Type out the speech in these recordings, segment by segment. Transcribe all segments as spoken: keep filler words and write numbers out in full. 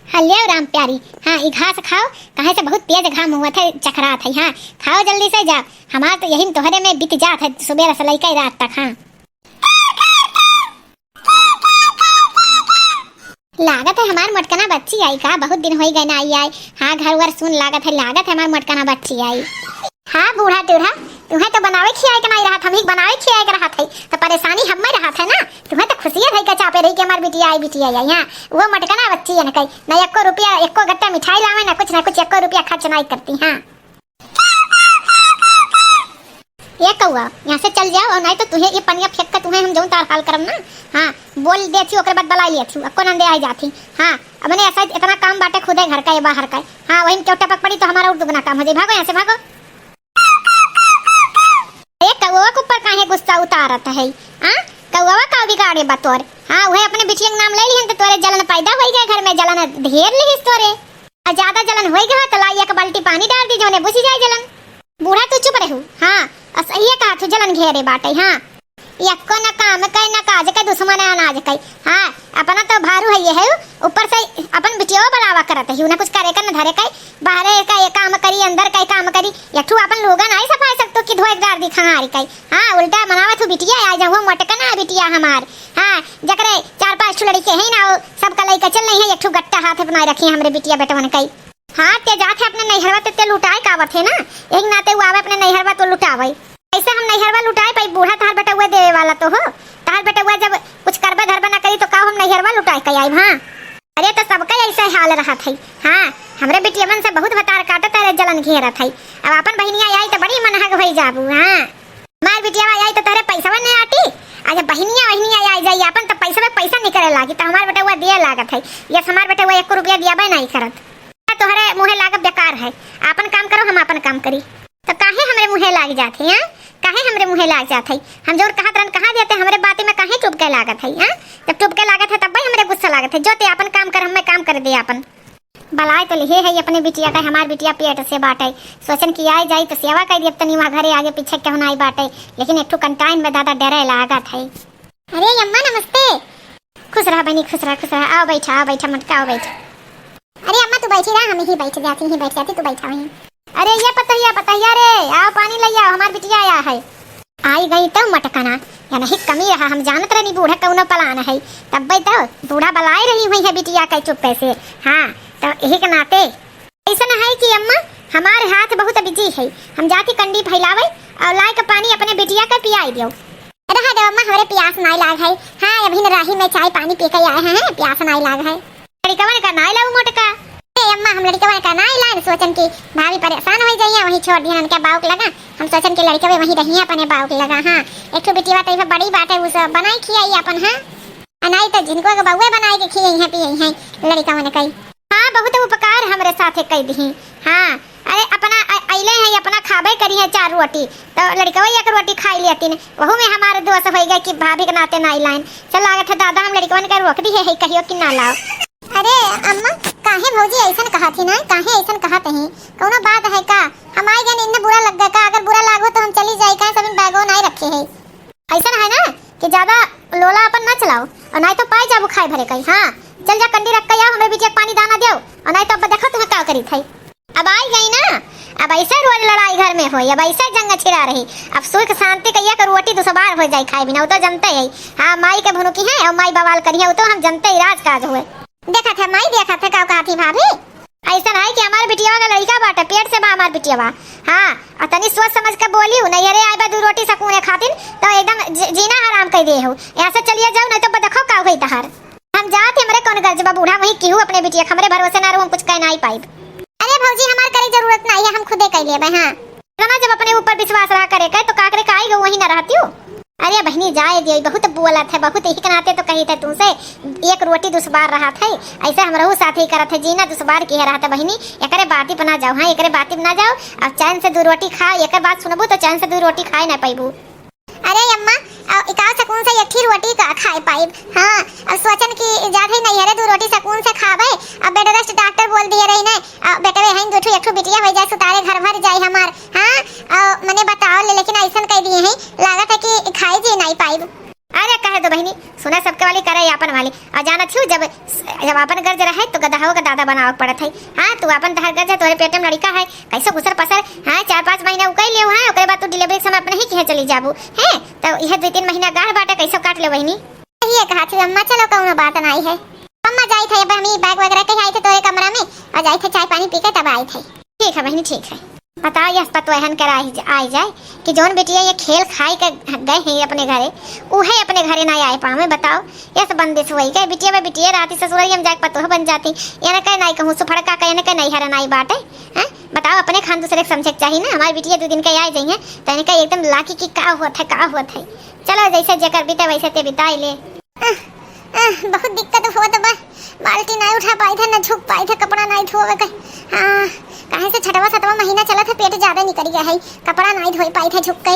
हाँ, ल्याओ राम प्यारी, हाँ, ई घास खाओ, काहे से बहुत तेज घाम हुआ था, चकरात है, हाँ, खाओ जल्दी से जाओ, हमार तो यही में तोहरे में बीत जात है, सुबेर से लइके रात तक, हाँ। लागत है हमार मोटकना बच्ची आई का, बहुत दिन होई गए ना आई आई। हाँ, घर वर सुन लागत है, लागत है हमार मोटकना बच्ची आई। हाँ बूढ़ा टूढ़ा, तुहें तो बनावे खियाए के नहीं रहत, हम ही बनावे खियाए के रहत है, तो परेशानी हम्मे रहत है ना। तुहें तो खुशिये है के चापे रही कि हमार बिटिया आई, बिटिया आई। हाँ, वो मोटकना बच्ची है ना कई, ना एको रुपया, एको गट्टा मिठाई लावे, ना कुछ, ना कुछ, एको रुपया खर्च नहीं करती। हाँ। ए कौआ, यहाँ से चल जाओ, और नहीं तो तुहें ये पनिया फेंक के तुहें हम जौन तार हाल करम ना। हाँ, बोल देथी, ओकरे बाद बलाई लेथी, अक्को नंदे आई जाथी। हाँ, अब मने ऐसा इतना काम बाटे खुदे घर का, ये बाहर का। हाँ, वही में केहू टपक पड़ी तो हमार और दुगना काम हो जाई। भागो यहाँ से, भागो। ए कौआ के ऊपर काहे गुस्सा उतारत है? हाँ, कौआ का बिगाड़े बा तोर? हाँ, उहे अपने बिटिया के नाम ले लिहन तो तोरे जलन पैदा होई जाए, घर में जलन ढेर लिहिस तोरे। आ ज्यादा जलन होई गवा तो लाई एक बाल्टी पानी डाल दी, जौने बुझ जाए जलन। बूढ़ा तू चुप रहू। हाँ, असहिए कहा तू, जलन घेरे बाटे। हाँ, यक्को न काम के न काज के, दुश्मन अनाज के। हाँ, अपना तो भारू है ये है, ऊपर से अपन बिटियो बलावा करत है, न कुछ करे का न धरे का, बाहरे का ये काम करी, अंदर का ये काम करी। एक ठू अपन लुगा नाई सफाई सकतो कि धोए के डार दी खंगारी का। हाँ, उल्टा मनावत हूँ बिटिया, आ जाओ मोटकना बिटिया हमार। हाँ, जकरे चार पाँच ठू लड़के हैं ना, वो सबका लइका चल नहीं है, एक ठू गट्टा हाथ अपना रखी है हमरे बिटिया बेटवन कई। हाँ, ते जात है अपने नैहरवा, ते, ते लुटाए का आवत है ना, एक नाते वो आवे अपने नैहरवा तो लुटावे। ऐसे हम नैहरवा लुटाए पाई, बूढ़ा तहार बेटवा देवे वाला तो हो, तहार बेटवा जब कुछ करबे धरबे ना करी तो का हम नैहरवा लुटाए के आइब? हाँ, अरे तो सबका ऐसे हाल रहत है। हाँ, हमरे बिटियवन से बहुत भतार काटत है, जलन घेरत है। अब अपन बहिनिया आई तो बड़ी मनहग होई जाबू। हाँ, हमार बिटिया आई तो तोहरे पैसवा नहीं आटी। अच्छा, बहिनिया, बहिनिया आई जाई अपन तो पैसवा, पैसा निकले लागी तो हमार बेटवा दिए लागत है। यस, हमार बेटवा एक रुपया दिया बे नहीं करत। तोहरे मुँहे लागब बेकार है, आपन काम करो, हम आपन काम करी। तो काहे हमरे मुँहे लाग जात है, हाँ? काहे हमरे मुँहे लाग जात है? हम जोर कहत रहन, कहाँ देते, हमरे बाती में काहे चुप के लागत है, हाँ? जब चुप के लागत है तब भाई हमरे गुस्सा लागत है। जो ते आपन काम कर, हमें काम कर दे आपन। बलाए तो लिहे है अपने बिटिया का, हमार बिटिया पेट से बाटे। सोचन कि आए जाई तो सेवा कर दी, अब तनी वहाँ घरे आगे पीछे केहू ना आई बाटे, लेकिन एक ठो कंटाइन में दादा डरे लागत है। अरे अम्मा नमस्ते। खुश रहा बहनी, खुश रहा, खुश रहा। आओ बैठा, आओ बैठा मोटका, आओ बैठा। अरे अम्मा तू बैठी रहा, हम यहीं बैठ जाती, यहीं बैठ जाती, तू बैठा वहीं। अरे ये पतहिया, पतहिया रे, आओ पानी ले आओ, हमार बिटिया आया है। आई गई तो मोटकना, या नहीं कमी रहा, हम जानत रहनी बूढ़ा कौनो पलान है, तब्बे तो बूढ़ा बलाए रही हुई है बिटिया के चुप्पे से। हाँ, तो यही के नाते ऐसन है कि अम्मा, हमारे हाथ बहुत बिजी है, हम जाके कंडी फैलावे और लाए के पानी अपने बिटिया के पियाई दियो। रहा दो अम्मा, हमरे प्यास नाई लाग है। हाँ, अभी न राही में चाय पानी पी के आए हैं, प्यास नाई लाग है। लड़िकवन का नाई लाऊ मोटका। ए अम्मा, हम लड़िकवन का नाई लान, सोचन की भाभी परेशान हो जाइए, वहीं छोड़ दिया उनके बाउक लगा। हम सोचन की लड़िकवे वहीं रहिए अपने बाउक लगा। हाँ, एक ठो बिटिया तो बड़ी बात है, उसे बनाई खियाई अपन। हाँ, आ नाई तो जिनको के बउए बनाए के खियाई हैं, पियाई हैं लड़िकवन कई। हाँ, बहुत उपकार हमरे साथे कई दिही। हाँ, अरे अपना अ-, अइले हैं, अपना खाबे करी है चार रोटी, तो लड़िकवा एक रोटी खाई लेती न, वहू में हमारे दोष होई गए कि भाभी के नाते नाई लाइन। चल लागत है दादा, हम लड़िकवन के रोक दी है, है कहियो कि ना लाओ। अरे अम्मा, काहे भौजी ऐसन कहा थी ना, काहे ऐसन कहा तही? कौनो बात है का? हम आई गए, इन्ने बुरा लग गया का? अगर बुरा लागो तो हम चली जाई, काहे सभी बैगो नाई रखे है। ऐसन है ना कि ज्यादा लोला अपन ना चलाओ, और नाई तो पाई जाबू खाए भरे कई। हाँ, चल जा कंडी रख के आओ, हमरे बिटिया के पानी दाना देओ, और नाई तो अब देखो तुम्हें का करी थे। अब आई गई ना, अब ऐसे रोज लड़ाई घर में होई, अब ऐसे जंग छिड़ा रही। अब सुख शांति कहिया के रोटी दुसबार हो जाई खाए बिना, वो तो जनते ही। हाँ, माई के भुनुकी है और माई बवाल करी है, वो तो हम जनते ही राज काज हुए। देखा थे माई, देखा थे का कहा थी भाभी। ऐसा नहीं कि हमार बिटिया का लड़का बाटे, पेट से बा हमार बिटिया बा। हाँ, और तनी सोच समझ के बोली हूँ, नहीं अरे आए बा दू रोटी सकूने खातिर, तो एकदम जी-, जीना हराम कर दे हो। यहाँ से चलिए जाओ, नहीं तो ब-, देखो का हुई तहार। हम जात हमरे कौन गर्ज बा बूढ़ा, वहीं केहू अपने बिटिया के हमरे भरोसे ना रहू, हम कुछ कह नहीं पाइब। अरे भौजी, हमार करे जरूरत नहीं है, हम खुदे कह लेबे। हाँ। ना, जब अपने ऊपर विश्वास रहा करे के, तो का करे, काई गो वहीं ना रहती हूँ। अरे बहिनी, जाए दियो, बहुत बोलत है, बहुत यही के नाते तो कही थे तुमसे, एक रोटी दुश्वार रहत है, ऐसे हमरहू साथी करत है, जीना दुश्वार किहे रहत है बहिनी, एकरे बाती पर ना जाओ, हाँ, एकरे बाती पर ना जाओ, अब चैन से दू रोटी खाओ, एकर बात सुनबू तो चैन से दू रोटी खाए ना पैबू। अरे अम्मा, अ, इकाओ सकून से एक ही रोटी का खाए पाइब। हाँ, अब सोचन कि जात है नैहरे दू रोटी सकून से खावे। अब bed rest doctor बोल दिए रही ने, अ, बेटवे हैं दू ठू, एक ठू बिटिया हो जाए, सुतारे घर भर जाए हमार। हाँ, अ, मने बताओ ले, लेकिन ऐसन कह दिए हैं, लागत है कि खाई जी नहीं पाइब। अरे कहे दो बहिनी, सुना सबके वाली करे आपन वाली। और जानत हूँ, जब, जब आपन गर्ज रहे तो गदहवा का दादा बनावे के पड़त है। हाँ, तू आपन तहार गर्ज है, तोहरे पेटे में लड़िका है, कैसे घुसर पसर, हाँ, चार पाँच महीना उ कइ लेव, हाँ, ओकरे बाद तू delivery के समय अपने ही किहे चली जाबू, हैं? तो इहे दुइ तीन महीना गाढ़ बाटे, कैसे काट ले बहिनी। ये कहा थी अम्मा, चलो कौनो बात नाई है। अम्मा जाई थे, अब हम ई bag वगैरह कहीं आई थे तोरे कमरा में, और जाई थे चाय पानी पी के तब आई थे। ठीक है बहिनी, ठीक है। बताओ, यस पतोहन कर आई, आई जाए कि जौन बिटिया ये खेल खाई के गए हैं अपने घरे, उहे अपने घरे ना आए पावे। बताओ, यस बंदिश होई गए। बिटिया बा बिटिया रहती, ससुराल हम जाके पतोह बन जाती। इनके नाई कहूँ सुफड़का का, इनके नैहर नाई बाटे, हैं? बताओ, अपने खान दूसरे के समझे के चाही ना। हमारी बिटिया दो दिन के आए जाइए तो इनका एकदम लागी कि का होत है, का होत है। चलो, जैसे जेकर बीते वैसे ते बिताई ले। आह, आह, बहुत दिक्कत होत बा। बाल्टी नाई उठा पाई थे, ना झुक पाई थे, कपड़ा नाई धोवे के। हाँ, काहे से छठवा सतवा महीना चलत है, पेट ज्यादा निकल गया है, कपड़ा नाई धोई पाई थे झुक के।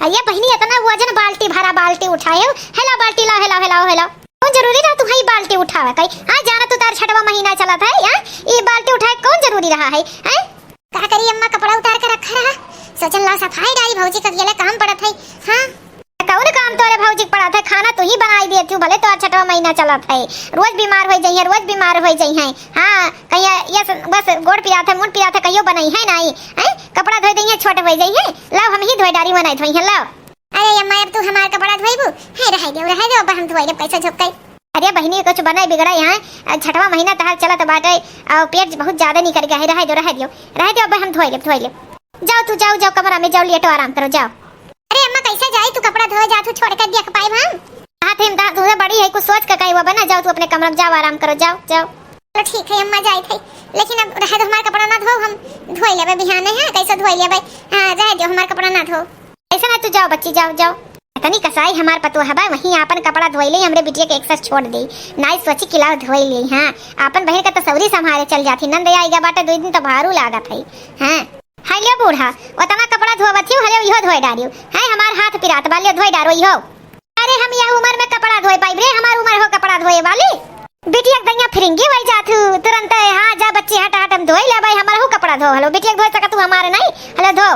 अरे बहिनी, इतना वजन बाल्टी भरा बाल्टी उठाए हो, हेला बाल्टी लाओ, हेला, हेला, हेला। कौन जरूरी रहा तुम्हारी बाल्टी उठावे के? हाँ, जाना तू तार छठवा महीना चलत है, हाँ? ये बाल्टी उठाए कौन जरूरी रहा है, हैं? का करी अम्मा, कपड़ा उतार के रखा रहा, सोचन लाओ सफाई डाली, भौजी का गेले काम पड़त है। हाँ, कौन काम तोरे भौजी के पड़त है? खाना तू ही बनाई देती हूँ, भले तोर छठवा महीना चलत है, रोज बीमार होई जइहे, रोज बीमार होई जइहे। हाँ, कहीं ये स-, बस गोड़ पिरात है, मुंड पिरात है, कहियो बनइहे नाई, हैं? कपड़ा धोई दइहे, छोट होई जइहे, लाओ हम ही धोई डारी, वो नाई धोइहे, लाओ। अरे अम्मा, अब तू हमार कपड़ा धोइबू? हे, रहे दो, रहे दो, अब हम धोई लेब, कैसे झुक गई। अरे बहिनी, कुछ बने बिगड़े यहाँ, छठवा महीना तहार चलत बाटे, और पेट बहुत ज्यादा निकल गया है, रहे दो, रहे दो, रहे दो, अब हम धोई लेब, धोई लेब। जाओ तू, जाओ, जाओ कमरा में जाओ, लेटो, आराम करो, जाओ। अरे अम्मा, कैसे जाई, तू कपड़ा धोए जा, तू छोड़ के देख पाइब हम? हाथ में दा-, तुझे बड़ी है, कुछ सोच के कही वो बना, जाओ तू अपने कमरा में जाओ, आराम करो, जाओ, जाओ। चलो ठीक है अम्मा, जाई थे, लेकिन अब रहे दो, हमार कपड़ा ना धो, हम धोई लेबे बिहाने, हैं, कैसे धोई लेबे? हाँ, रहे दो, हमार कपड़ा ना धो। ऐसा ना, तू जाओ बच्ची, जाओ, जाओ। इतनी कसाई हमार पतोह बा, वहीं आपन कपड़ा धोई ले, हमरे बिटिया के एक साथ छोड़ दे। नाई सोची कि लाओ धोई ले, हाँ, आपन बहिन का तो सौरी संभारे चल जाती, नंद आई गा बाटे, दो दिन तो भारू लागत है, हाँ। हाय लियो बूढ़ा, ओतना कपड़ा धोवत हियो, हले इहो धोए डारियो। हैं, हमार हाथ पिरात बा, लियो धोए डारो इहो। अरे हम यह उम्र में कपड़ा धोए पाइब रे, हमार उम्र हो कपड़ा धोए वाली? बिटिया के दहिया फिरिंगी होई जात हूँ, तुरंत, हाँ जा बच्ची, हट हट, हम धोए लेबै, हमार हो कपड़ा धो, हलो बिटिया के धोए सकत हूँ, हमारे नहीं, हलो धो।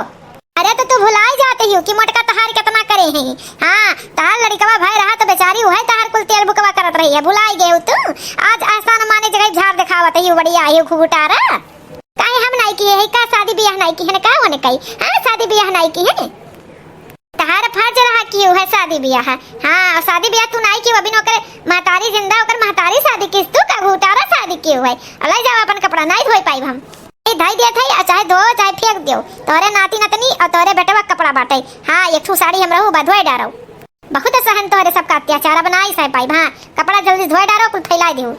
अरे तो तू भुलाई जात हियो कि मोटका तहार कितना करे हैं। हाँ, तहार लड़िकवा भाई रहा तो बेचारी उहे तहार कुल तेल बुकवा करत रही है, भुलाई गए हो तू। आज एहसान माने जगह झाड़ दिखावत हियो, बढ़िया हियो घुघुटारा। काहे हम नाई किहे है का? शादी बियाह नाई किहे न का होने कई? हाँ, शादी बियाह नाई किहे। तहार फर्ज रहा किहे है शादी बियाह। हाँ, शादी बियाह तू नाई किहे, अभी ओकर महतारी जिंदा, ओकर महतारी शादी किस तू का घुघुटारा शादी किहे है। अलै जाओ अपन कपड़ा, नाई धोई पाइब हम। ए, धई देत है, आ चाहे धो, चाहे फेंक दियो। तोरे नाती नतनी और तोरे बेटवा कपड़ा बाटे। हाँ, एक ठू साड़ी हम रहू, बा धोए डारो। बहुत सहन तोरे सबका अत्याचार, अब नाई सह पाइब। हाँ, कपड़ा जल्दी धोए डारो, कुल फैला दियो।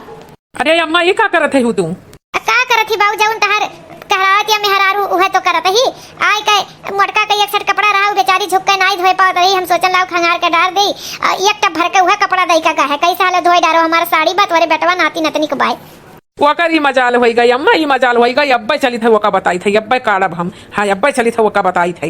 अरे अम्मा, ये का करत है तू? आ, का करत ही बाबू, जौन तहार कहरावत या मेहरारू उहे तो करत ही। आय के मोटका के एक सेट कपड़ा रहा, उ बेचारी झुक के नाई धोए पावत रही, हम सोचन लाओ खंगार के डार दे। आ, एक टब भर के उहे कपड़ा दई का कहे, कैसे हाले धोए डारो, हमार साड़ी बा, तोरे बेटवा नाती नतनी के बाय। ओकर ई मजाल होई गई अम्मा, ई मजाल होई गई। अब्बे चलित है ओका बताई थे, अब्बे काढ़ब हम। हाँ, अब्बे चलित है ओका बताई थे।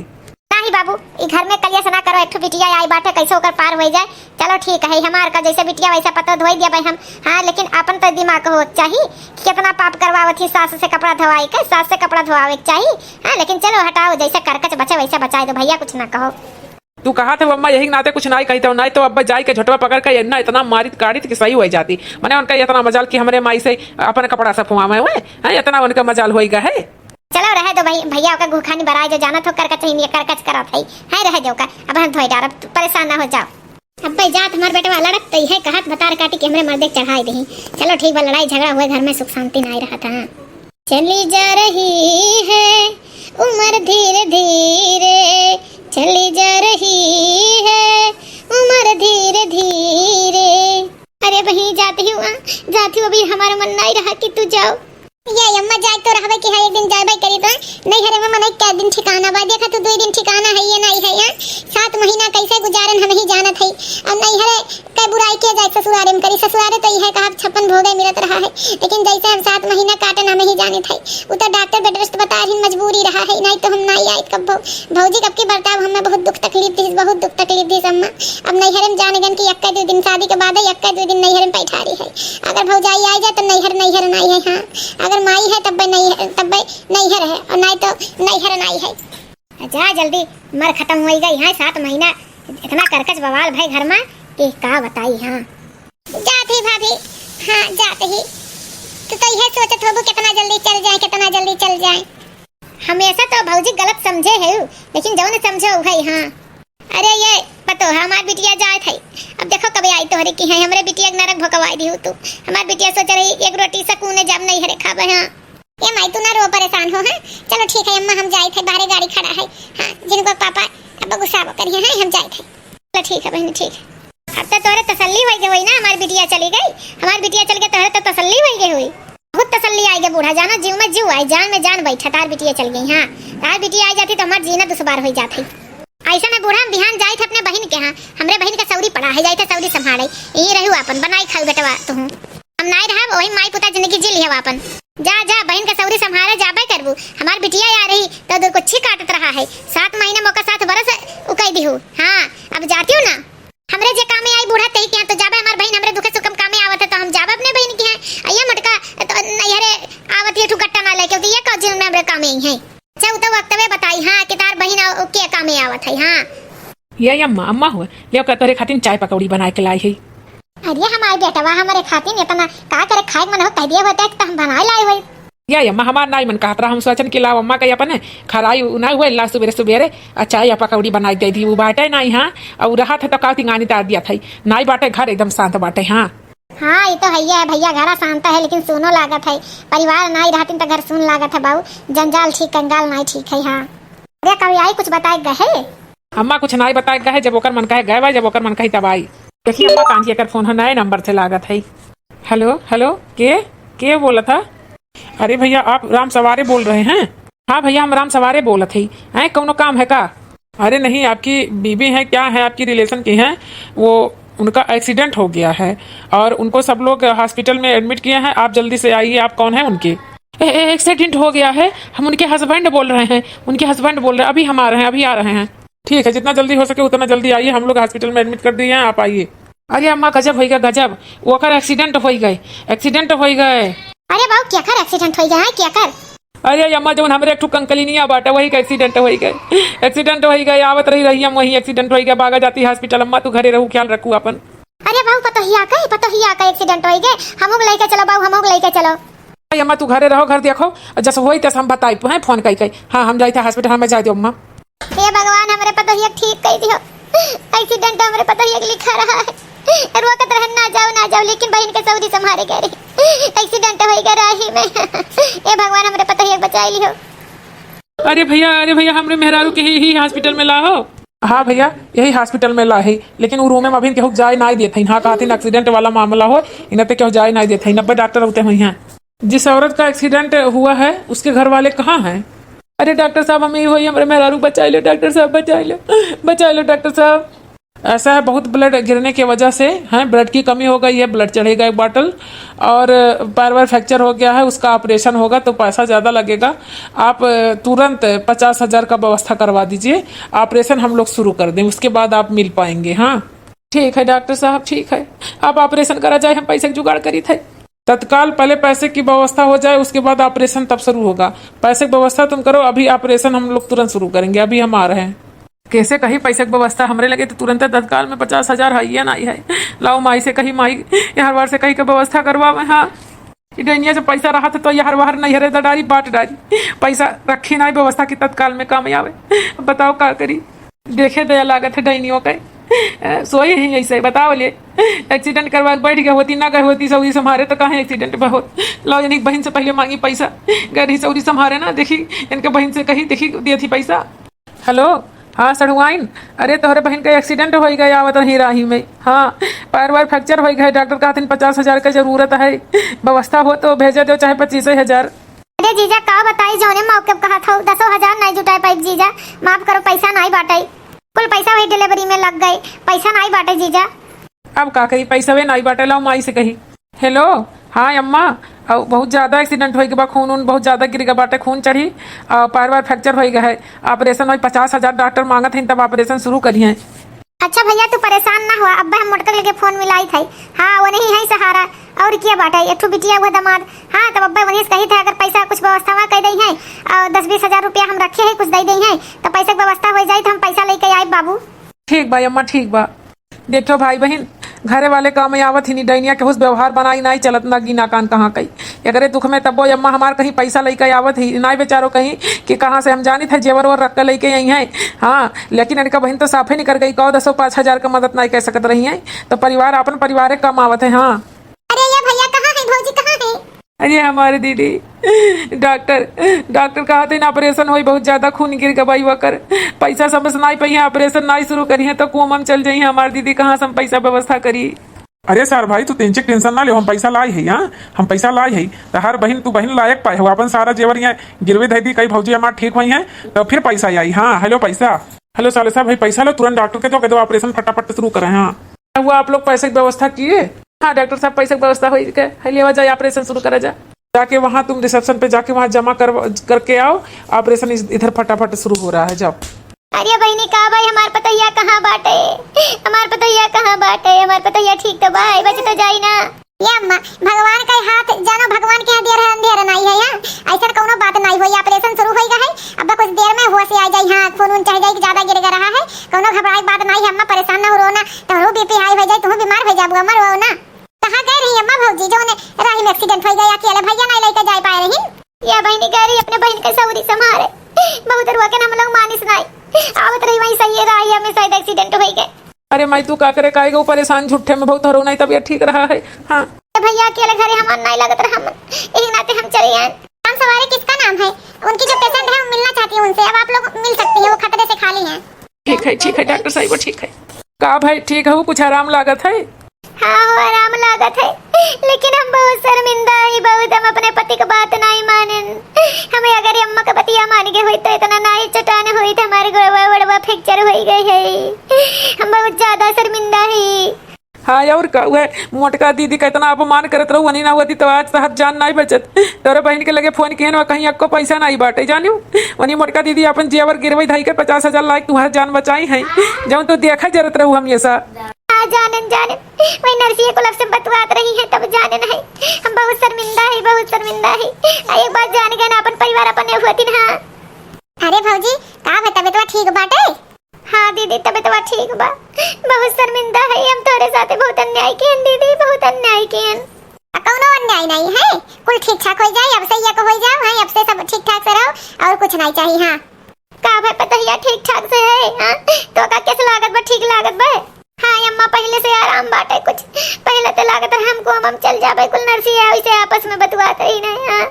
नाही बाबू, ई घर में कलिया से ना करो, एक ठो बिटिया आई बाटे, कैसे ओकर पार होई जाए। चलो ठीक है, हमार का जैसे बिटिया वैसे पतो धोई दिया भाई हम। हाँ, लेकिन अपन तो दिमाग हो चाही कि कितना पाप करवावत ही सास से कपड़ा धोवाई के, सास से कपड़ा धोवावे के चाही। हाँ, लेकिन चलो हटाओ, जैसे करकच बचे वैसे बचाए दो भैया, कुछ ना कहो। तू कहा थे अम्मा, यही नाते कुछ नाई कही थे, नाई तो अब्बा जाई के झोटवा पकड़ के इतना, इतना मारित काढ़ित कि सही हो जाती। मने उनका इतना मजाल कि हमरे माई से अपन कपड़ा सफवा में हुए, हैं, इतना उनका मजाल होई गा है। चलो रहे दो भाई, भैया ओका गुखानी बराए जो जानत हो करकच ही नहीं करकच करत है, है रहे दो का, अब हम धोई डारब, तू परेशान ना हो जाओ। अब्बे जात हमार बेटवा लड़क तई है, कहत बतार काटी कि हमरे मर्दे के चढ़ाई दही। चलो ठीक बा, लड़ाई झगड़ा हुए घर में सुख शांति नाई रहत है। चली जा रही है उम्र धीरे धीरे, चली जा रही है उम्र धीरे धीरे। अरे बहिनी, जाती हूँ, आ, जाती हूँ, अभी हमारा मन नहीं रहा कि तू जाओ। ये अम्मा, जाए तो रहबे कि हाँ, एक दिन जाबे करी तो। नैहरे में मने कै दिन ठिकाना बा, देखा तू, दुई दिन ठिकाना है, ये नहीं है यहाँ। सात महीना कैसे गुजारन हम ही जानत है। और नैहरे के बुराई के जाए ससुरारे में करी, ससुरारे तो यह कहा छप्पन भोगे मिलत रहा है, लेकिन जैसे हम सात महीना काटन हम ही जाने थे। उ तो डॉक्टर bed rest बता रही, मजबूरी रहा है, नहीं तो हम ना आए कब। भौ-, भौजी कब की बर्ताव हमें बहुत दुख तकलीफ दिस, बहुत दुख तकलीफ दिस अम्मा। अब नैहर में जाने गन कि यक्का दो दिन शादी के बाद है, यक्का दो दिन नैहर में बैठा रही है। अगर भौजाई आ जाए तो नैहर नैहर नहीं है, हाँ, अगर माई है तब नैहर, तब नैहर है, और नहीं तो नैहर नहीं है। जा जल्दी, मर खत्म हो गई है, सात महीना इतना करकच बवाल भाई घर में कि का बताई। हाँ, जात ही भाभी, हाँ, जात ही। तू तो इहे सोचत होबू, कितना जल्दी चल जाए, कितना जल्दी चल जाए। हमेशा तो भौजी गलत समझे है, लेकिन जौन समझो उहे, हाँ। अरे ये पतो है, हमार बिटिया जात है, अब देखो कबे आई तोहरे की है। हमरे बिटिया के नरक भोकवाई दिहू तू। हमार बिटिया सोच रही, एक रोटी सकूने जब नहीं हरे खाबे, हाँ। ए माई, तू ना रो, परेशान हो, हाँ? चलो ठीक है अम्मा, हम जाइत है, बाहरे गाड़ी खड़ा है। हाँ, जिनको पापा अब गुस्सा करिए, हैं, हम जाइत है। चलो ठीक है बहनी, ठीक है। अब तो तोहरे तसल्ली होई गई होई ना, हमार बिटिया चली गई, हमार बिटिया चल गई, तोहरे तो तसल्ली होई गई होई। बहुत तसल्ली आई गई बूढ़ा, जाना जीव में जीव आई, जान में जान बैठा, तार बिटिया चल गई। हाँ, तार बिटिया आई जाती तो हमार जीना दुश्वार हो जात है। ऐसा में बूढ़ा हम बिहान जाइत है अपने बहिन के यहाँ, हमरे बहिन का सौरी पड़ा है, जाइत है सौरी संभाले, यहीं रहू अपन, बनाई खाऊ बेटवा तुहूँ। हम नाई रहब, वही माई पुता जिंदगी जी लिहब आपन। जा, जा, बहिन के सौरी संभारे जाबे करबू। हमार बिटिया आ रही, तो दो कुच्छी काटत रहा है। सात महीने मोका साथ बरस उकई दिहू। हाँ, अब जाती हूँ ना। हमरे जे कामे आई बूढ़ा, तेही के यहाँ तो जाबे, हमार बहिन हमरे दुखे सुखम कामे आवत है, तो हम जाबे अपने बहिन के यहाँ। आ ये मोटका तो नैहरे आवत है, ठू गट्टा ना लेके, तो ये का जिन में हमरे कामे आई है। अच्छा, उ तो वक्तवे बताई, हाँ, कि तार बहिन आ-, के कामे आवत है, हाँ। ये अम्मा, अम्मा हुआ, ले ओकर तोरे खातिर चाय पकौड़ी बनाए के लाई है। अरे हमारे बेटवा, हमरे खातिर इतना का करे खाए के मन हो, कह दिया होता है कि तो हम बनाए लाए होई। या अम्मा, हमार नाई मन कहत रहा, हम सोचन कि लाओ अम्मा के अपन खराई उ ना हुए, ला सुबेरे सुबेरे आ चाय या पकौड़ी बनाए दे दी। उ बाटे नाई, हाँ, और रहा था तो का तिंगानी तार दिया था, नाई बाटे, घर एकदम शांत बाटे, हाँ। हाँ, ये तो है, है भैया, घरा शांत है, लेकिन सुनो लागत है, परिवार नाई रहतिन तो घर सुन लागत है बाऊ, जंजाल ठीक, कंगाल नाई ठीक है, हाँ। अरे कभी आई कुछ बताए गए? अम्मा कुछ नाई बताए गए, जब ओकर मन कहे गए बा, जब ओकर मन कही तब आई। देखिए अम्मा, कांजी एकर फोन है, नए नंबर से लागत है। हेलो, हेलो, के, के बोला था? अरे भैया, आप राम सवारे बोल रहे हैं? हाँ भैया, हम राम सवारे बोलत हई। हैं, कौनो काम है का? अरे नहीं, आपकी बीबी हैं, क्या है, आपकी रिलेशन की हैं, वो, उनका एक्सीडेंट हो गया है और उनको सब लोग हॉस्पिटल में एडमिट किए हैं। आप जल्दी से आइए। आप कौन हैं उनके? ए, ए, एक्सीडेंट हो गया है, हम उनके हस्बैंड बोल रहे हैं, उनके हस्बैंड बोल रहे हैं, अभी हम आ रहे हैं, अभी आ रहे हैं। ठीक है, जितना जल्दी हो सके उतना जल्दी आइए, हम लोग हॉस्पिटल में एडमिट कर दिए हैं, आप आइए। अरे अम्मा, गजब होइगा, गजब, ओकर एक्सीडेंट होइगा, एक्सीडेंट होइगा। अरे बाबू, केकर एक्सीडेंट होइगा है, केकर? अरे अम्मा, जौन हमरे एक ठो कंकलिनिया बाटे, वही का एक्सीडेंट होइगा, एक्सीडेंट होइगा, आवत रही रही हम, वही एक्सीडेंट होइगा, बागा जाती हॉस्पिटल। अम्मा, तू घरे रहू, ख्याल रखू आपन। अरे बाबू, पतोहिया का, पतोहिया का एक्सीडेंट होइगा, हमहू के लेके चलो बाबू, हमहू के लेके चलो। अरे अम्मा, तू घरे रहो, घर देखो, जस होई तस हम बताई, हैं, फोन कई कई। हाँ, हम जाइत है हॉस्पिटल, हमें जाए दो अम्मा। हे भगवान, हमरे पतोहिया के ठीक कई दियो। एक्सीडेंट हमरे पतोहिया के लिखा रहा है। रोकत रहन, ना जाओ, ना जाओ, लेकिन बहिन के सौरी संभारे गए रही। एक्सीडेंट होइगा राही में। हे भगवान, हमरे पतोहिया के बचाई लियो। अरे भैया, अरे भैया, हमरे मेहरारू के ही, ही हॉस्पिटल में लाहो। हाँ भैया, यही हॉस्पिटल में लाही, लेकिन उ रूमे में अभी केहू जाए नाई देत हईन। हाँ, कहत हईन एक्सीडेंट वाला मामला हो, इन्हें पे केहू जाए नाई देत हईन, नब्बे डॉक्टर होते हुई हैं। जिस औरत का एक्सीडेंट हुआ है, उसके घर वाले कहाँ हैं? अरे डॉक्टर साहब, हम ही होई, हमरे मेहरारू बचाई लो, डॉक्टर साहब बचाई लो, बचाई लो डॉक्टर साहब। ऐसा है, बहुत ब्लड गिरने की वजह से, हैं, ब्लड की कमी हो गई है, ब्लड चढ़ेगा एक बॉटल, और पैर वैर फ्रैक्चर हो गया है, उसका ऑपरेशन होगा तो पैसा ज़्यादा लगेगा। आप तुरंत पचास हज़ार का व्यवस्था करवा दीजिए, ऑपरेशन हम लोग शुरू कर दें, उसके बाद आप मिल पाएंगे। हाँ ठीक है डॉक्टर साहब, ठीक है, आप ऑपरेशन करा जाए, हम पैसे के जुगाड़ करी थे। तत्काल पहले पैसे की व्यवस्था हो जाए, उसके बाद ऑपरेशन तब शुरू होगा। पैसे की व्यवस्था तुम करो, अभी ऑपरेशन हम लोग तुरंत शुरू करेंगे, अभी हम आ रहे हैं। कैसे कही पैसे की व्यवस्था, हमरे लगे तो तुरंत तत्काल में पचास हज़ार है, ये नाई है। लाओ माई से कही, माई ये हर बार से कही के व्यवस्था करवावे। हाँ, ई डैनिया जब पैसा रहा था तो ये हर बार नहीं हरे डारी, बांट डारी, पैसा रखी नाई व्यवस्था की तत्काल में काम आवे। अब बताओ का करी, देखे दया लागत है डैनियों के। अ, सोई ही ऐसे, बताओ ले, एक्सीडेंट करवा के बैठ गए होती, ना गए होती सौरी संभारे तो काहे एक्सीडेंट बहुत। लाओ इनकी बहन से पहले मांगी पैसा, गए रही सौरी संभारे ना, देखी इनके बहन से कही, देखी दिए थी पैसा। हेलो, हाँ सड़ुआइन, अरे तोहरे बहन का एक्सीडेंट हो गए, आवत रही राही में। हाँ, पैर वैर फ्रैक्चर हो गए, डॉक्टर कहथिन पचास हज़ार का जरूरत है, व्यवस्था हो तो भेजे दो, चाहे पच्चीस हज़ार। अरे जीजा, का बताई, जौने मौके पे कहा था, दसो हज़ार नाई जुटाए पाई जीजा, माफ करो, पैसा नाई बाटे, कुल पैसा वही डिलीवरी में लग गए, पैसा नाई बाटे जीजा। अब का करी, पैसा वे नाई बाटे, लाओ माई से कही। हेलो, हाँ अम्मा, अउ बहुत ज्यादा एक्सीडेंट होई गए बा, खून उन बहुत ज्यादा गिर गए बाटे, खून चढ़ी, अ, पैर वैर फ्रैक्चर होई गए है, ऑपरेशन होई, पचास हज़ार डॉक्टर मांगत हैं, तब ऑपरेशन शुरू करी हैं। अच्छा भैया, तू परेशान ना हुआ, अब्बे हम मोटका लेके फोन मिलाई थे। हाँ, वो नहीं है सहारा, और क्या बाटे, एक ठो बिटिया हुआ दामाद। हाँ, तब अब्बे वहीं से कही थे, अगर पैसा कुछ व्यवस्था हुआ कह दई है, और दस बीस हज़ार रुपया हम रखे हैं, कुछ दे दई है, तो पैसे की व्यवस्था हो जाए, तो हम पैसा लेके आए बाबू। ठीक बा अम्मा, ठीक बा। देखो भाई बहन, घरे वाले काम में आवत ही नी डैनिया, केहू से व्यवहार बनाई नाई चलत, ना गीना कान कहाँ कई। एकरे दुख में तब्बो अम्मा हमार कहीं पैसा लइके आवत ही नाई बेचारो, कहीं कि कहाँ से हम जानित है जेवर ओवर रख के लइके आई हैं। हाँ, लेकिन इनका बहिन तो साफे निकर गई, कौ दसो पाँच हजार का मदद नाई कर सकत रही हैं, तो परिवार, अपन परिवारे कम आवत है। हाँ। अरे ये भैया कहाँ है, भौजी कहाँ है? अरे हमारे दीदी, डॉक्टर, डॉक्टर कहत हैं ऑपरेशन होई, बहुत ज्यादा खून गिर गवाई वकर, पैसा समझ नाई पइहैं, ऑपरेशन नाई शुरू करिहैं तो कोमा में चल जइहैं। हमार दीदी कहाँ से हम पैसा व्यवस्था करी? अरे सार भाई, तू तेंचे टेंशन ना ले, हम पैसा लाई है। हाँ, हम पैसा लाई है। तो हर बहिन, तू बहिन लायक पाए हो, अपन सारा जेवर यहाँ गिरवे धै दी, कई भौजी हमार ठीक होइहैं तो फिर पैसा आई। हाँ, हेलो पैसा, हेलो साले साहब, भाई पैसा लो, तुरंत डॉक्टर के दो, कह दो ऑपरेशन फटाफट शुरू करें। हाँ। हुआ, आप लोग पैसे की व्यवस्था किए? हाँ डॉक्टर साहब, पैसे की व्यवस्था होई के, है लेवा जाए, ऑपरेशन शुरू करा जा। जाके वहाँ तुम रिसेप्शन पे जाके वहाँ जमा कर, करके आओ, ऑपरेशन इस, इधर फटाफट शुरू हो रहा है, जाओ। अरे बहिनी, का भाई, हमार पतोहिया कहाँ बाटे? हमार पतोहिया कहाँ बाटे? हमार पतोहिया ठीक तो बा, बच तो जाई ना। ये अम्मा, भगवान का हाथ जानो, भगवान के यहाँ देर है अंधेर नाई है। हाँ, ऐसा कौनो बात नाई होई, ऑपरेशन शुरू होई गए है, अब कुछ देर में होश आ जाई। हाँ, खून वून चढ़ जाई कि ज्यादा गिर गा रहा है, कौनो घबराए की बात नाई है अम्मा, परेशान ना हो, रो ना, तोहरो बीपी हाई हो जाई, तुहू बीमार हो जाबू अम्मा, रो ना। कहाँ गए रही अम्मा भौजी, जो उन्हें राही में एक्सीडेंट हो गया, अकेले भैया नाई लेके जाए पाए रही? या बहिनी कह रही अपने बहिन के सौरी संभारे, बहुत रुआ के हम लोग मानिस नाई, आवत रही वहीं सही रहा, हमें शायद एक्सीडेंट हो गए। अरे माई, तू का करे, काहे को परेशान झूठे में, बहुत हरो नाई तबीयत ठीक रहा है। हाँ। तो भैया अकेले घरे हमार नाई लगत रहा मन, यही नाते हम चले आए। नाम सवारी किसका नाम है? उनकी जो पेशेंट है वो मिलना चाहती है उनसे, अब आप लोग मिल सकती हैं, वो खतरे से खाली हैं। ठीक है, ठीक है डॉक्टर साहब, वो ठीक है। का भाई, ठीक है, वो कुछ आराम लागत है? हाँ हो, आराम लागत है, लेकिन हम बहुत शर्मिंदा है, बहुत। हम अपने पति की बात नहीं मानन। हमें अगर अम्मा का पतिया मान गए होई तो इतना नाई चटान होई तो हमारे गोड़वा वड़वा फ्रैक्चर हो गए है। हम बहुत ज्यादा शर्मिंदा है। हाँ, और का, वह मोटका दीदी का इतना अपमान करत रहू, वनी ना होती तो आज तहर जान नाई बचत। तोरे बहिन के लगे फोन किहन, वह कहीं अक्को पैसा नाई बाटे, जानियो। वनी मोटका दीदी अपन जेवर गिरवई धई के पचास हजार लाइक तुहार जान बचाई है, जौन तू देखा जरत रहू हमेशा। हाँ, जानन, जानन। वही नरसिया कुलब से बतुआत रही है, तब जानन है। हम बहुत शर्मिंदा है, बहुत शर्मिंदा है। आ, एक बात जान गए ना, अपन परिवार अपन होती ना। अरे भौजी, का बा, तबीयत ठीक बाटे? हाँ दीदी, तबीयत ठीक बा। बहुत शर्मिंदा है हम, तोरे साथे बहुत अन्याय किहन दीदी, बहुत अन्याय किहन। आ, कौनो अन्याय नहीं है, कुल ठीक ठाक हो जाए, अब से ये हो जाओ, हैं, अब से सब ठीक ठाक से रहो और कुछ नहीं चाहिए। हाँ। का भाई पतोहिया ठीक ठाक से है? हाँ? तो का कैसे लागत बा, ठीक लागत बा? हाँ अम्मा, पहले से आराम बाटे कुछ, पहले तो लागत रहे हमको हम, हम चल जाबे, कुल नरसिया वैसे आपस में बतुआत रही नहीं। हाँ?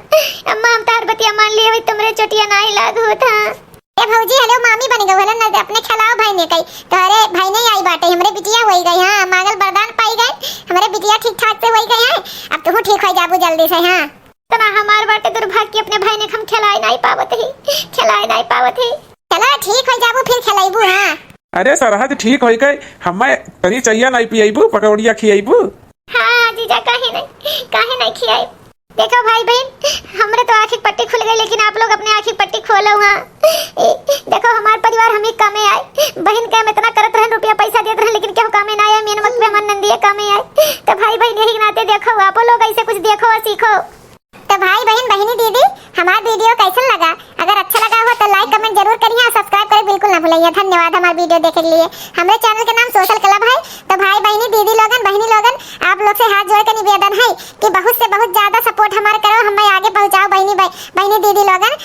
अम्मा, हम तार बतिया मान लिए, भाई तुमरे चोटिया ना ही लाग होत। हाँ। ए भौजी, हेलो, मामी बन गई, हेलो, न अपने खिलाओ भाई ने कही, तो अरे भाई नहीं आई बाटे, हमरे बिटिया होई गई, हाँ, मांगल वरदान पाई गए, हमरे बिटिया ठीक ठाक से होई गई है, अब तू ठीक हो जाबू जल्दी से। हाँ। तना हमार बाटे दुर्भाग्य, अपने भाई ने हम खिलाए नहीं पावत ही, खिलाए नहीं पावत ही। चलो ठीक हो जाबू, फिर खिलाइबू। हाँ। अरे सरहज ठीक होई के हमें तनी चैया नहीं पियाइबू, पकौड़िया खियाइबू। हाँ जीजा, काहे नहीं, काहे नहीं खियाई। देखो भाई बहन, हमरे तो आँखी पट्टी खुल गई, लेकिन आप लोग अपने आँखी पट्टी खोलो। हाँ। ए, देखो हमार परिवार हम ही कामे आए, बहन के हम इतना करत रहन, रुपया पैसा देत रहन, लेकिन केहू कामे ना आए। मेन वक्त पे हमार नंदिया कामे आए। तो भाई बहन यही नाते देखो, आप लोग ऐसे कुछ देखो और सीखो। तो भाई बहन बहिनी दीदी, हमार वीडियो कैसन लगा? अगर अच्छा लगा हो तो लाइक कमेंट जरूर करिए और सब्सक्राइब करे बिल्कुल ना भूलिए। धन्यवाद हमार वीडियो देखे के लिए। हमरे चैनल के नाम सोशल क्लब है। तो भाई बहिनी दीदी लोगन, बहिनी लोगन, आप लोग से हाथ जोड़ के निवेदन है कि बहुत से बहुत ज्यादा सपोर्ट हमारे करो, हमें आगे पहुँचाओ बहिनी बह-, बहिनी दीदी लोगन।